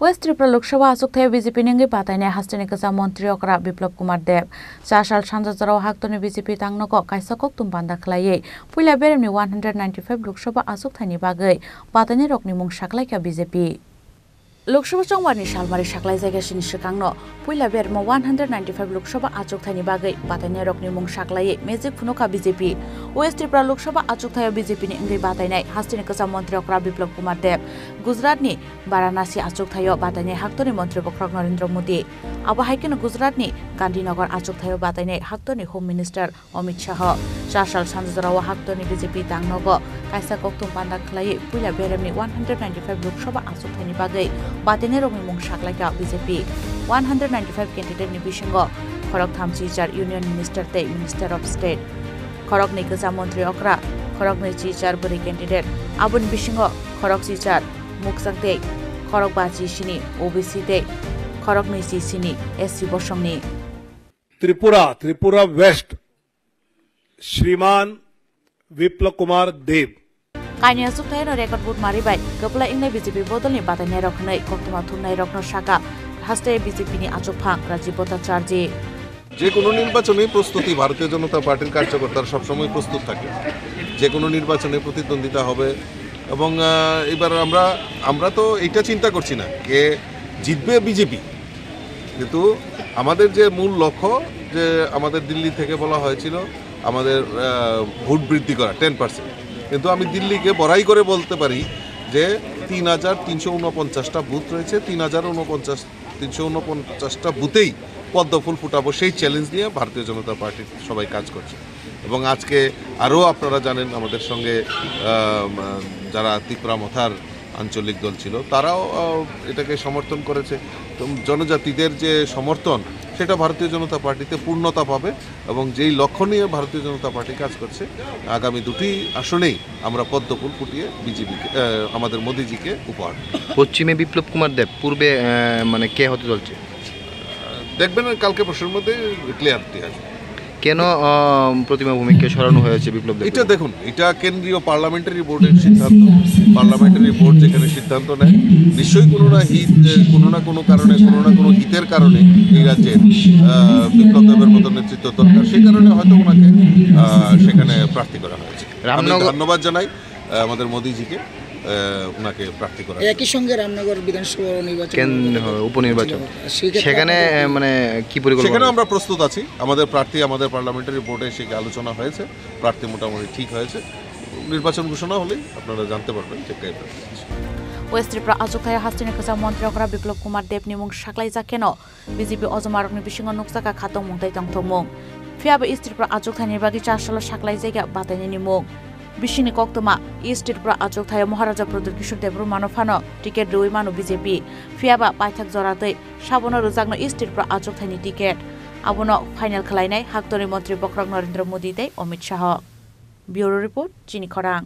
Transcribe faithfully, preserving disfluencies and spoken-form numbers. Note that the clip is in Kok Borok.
West Tripura Lok Sabha achukthai B J P ni wngwi batainai hasteni kwcham montri okra Biplab Kumar Deb. Chasal sanja jorao haktorni B J P tangnogo kaisa kokthum panda khwlaiwi puila beremni one hundred ninety-five Lok Sabha achukthaini bagwi batainairokni mung saklaikha B J P. Lok Sabha chongbarni salmari saklaijakya sini swkangno puila bermo one hundred ninety-five Lok Sabha achukthaini bagwi batainairokni mung saklaiwi magic phunukha B J P. West Tripura Lok Sabha achukthaio B J P ni wngwi batainai hasteni kwcham montri okra Biplab Kumar Deb, Gujaratni Varanasi achukthaio batainai haktorni montri bokhorok Narendra Modi. Abo hai kheno Gujaratni Gandhinagar achukthaio batainai haktorni Home Minister Amit Shah. Chasal sanja jorao haktorni B J P tangnogo kaisa kokthum panda khwlaiwi puila beremni one hundred ninety-five Lok Sabha achukthaini bagwi batainairokni mung saklaikha B J P. One hundred ninety-five candidate ni bisingo khorok tham chichar Union Minister tei Minister of State, khoroknwi kwcham montri okra, khoroknwi chichar bwrwi candidate, aboni bisingo khorok chichar mukchang tei khorok ba chisini O B C tei khoroknwi chisini S C bosongni. Tripura, Tripura West, Shriman Biplab Kumar Deb. Kaini achukthai no record vote mari bai kwplai wngnai B J P bodolni batainairok hwnwi koktwma thumnairokno saka haste B J P ni achukphang Rajiv Bhattacharjee. যে কোনো নির্বাচনেই প্রস্তুতি, ভারতীয় জনতা পার্টির কার্যকর্তারা সবসময় প্রস্তুত থাকে। যে কোনো নির্বাচনে প্রতিদ্বন্দ্বিতা হবে এবং, আহ, এবার আমরা, আমরা তো এটা চিন্তা করছি না কে জিতবে বিজেপি, কিন্তু আমাদের যে মূল লক্ষ্য, যে আমাদের দিল্লি থেকে বলা হয়েছিল আমাদের, আহ, ভোট বৃদ্ধি করা টেন পার্সেন্ট, কিন্তু আমি দিল্লিকে বড়াই করে বলতে পারি যে তিন হাজার তিনশো ঊনপঞ্চাশটা বুথ রয়েছে, তিন হাজার ঊনপঞ্চাশ তিনশো ঊনপঞ্চাশটা বুথেই পদ্ম ফুল ফুটাবো, সেই চ্যালেঞ্জ নিয়ে ভারতীয় জনতা পার্টির সবাই কাজ করছে। এবং আজকে আরও আপনারা জানেন, আমাদের সঙ্গে, আহ, যারা তিপ্রা মথার আঞ্চলিক দল ছিল, তারাও, আহ, এটাকে সমর্থন করেছে। তো জনজাতিদের যে সমর্থন, সেটা ভারতীয় জনতা পার্টিতে পূর্ণতা পাবে এবং যেই লক্ষ্য নিয়ে ভারতীয় জনতা পার্টি কাজ করছে, আগামী দুটি আসনেই আমরা পদ্ম ফুল ফুটিয়ে বিজেপিকে, আহ, আমাদের মোদিজিকে উপহার দেব। পশ্চিমে বিপ্লব কুমার দেব, পূর্বে, আহ, মানে কে হতে চলছে? দেখবেন, কালকে পরশুর মধ্যে ক্লিয়ারিটি আসবে। কেন, আহ, প্রতিমা ভৌমিককে সরানো হয়েছে বিপ্লব দেব? এটা দেখুন, এটা কেন্দ্রীয় পার্লামেন্টারি বোর্ডের সিদ্ধান্ত। পার্লামেন্টারি বোর্ড যেখানে সিদ্ধান্ত নেয়, নিশ্চয়ই কোনো না হিত, কোনো না কোনো কারণে, কোনো না কোনো হিতের কারণে এই রাজ্যে, আহ, বিপ্লব দেবের মতো নেতৃত্ব দরকার। সেই কারণে হয়তো ওনাকে, আহ, সেখানে প্রার্থী করা হয়েছে। আমি রামনগর ধন্যবাদ জানাই, আহ, আমাদের মোদিজিকে, আহ, ওনাকে প্রার্থী করার জন্য। একই সঙ্গে রামনগর বিধানসভা নির্বাচন কেন, হবে। হ্যাঁ, উপনির্বাচন। সেই ক্ষেত্রে সেখানে, আপনাদের কি আহ, মানে কি পরিকল্পনা সেখানেও রয়েছে? আমরা প্রস্তুত আছি। আমাদের প্রার্থী, আমাদের পার্লামেন্টারি বোর্ডে সেটা আলোচনা হয়েছে, প্রার্থী মোটামুটি ঠিক হয়েছে। নির্বাচন ঘোষণা হলেই আপনারা জানতে পারবেন যে কে প্রার্থী। West Tripura achukthai hasteni kwcham montri okra Biplab Kumar Debni mung saklaijak kheno B J P ojomarokni bisingo nukjakha khatungmung tei tongthokmung. Phiya bo East Tripura achukthaini bagwi chasalo saklaijakya batainani mung. Bisingni koktwma, East Tripura achukthaio Maharaja Pradyut Kishore Debbarmano phano ticket rwui mano B J P. Phiya ba paithak jora twi sabono rwjakno East Tripura achukthaini ticket. Abono final khwlainai haktorni montri bokhorok Narendra Modi tei Amit Shah. Bureau Report, Chini Khorang.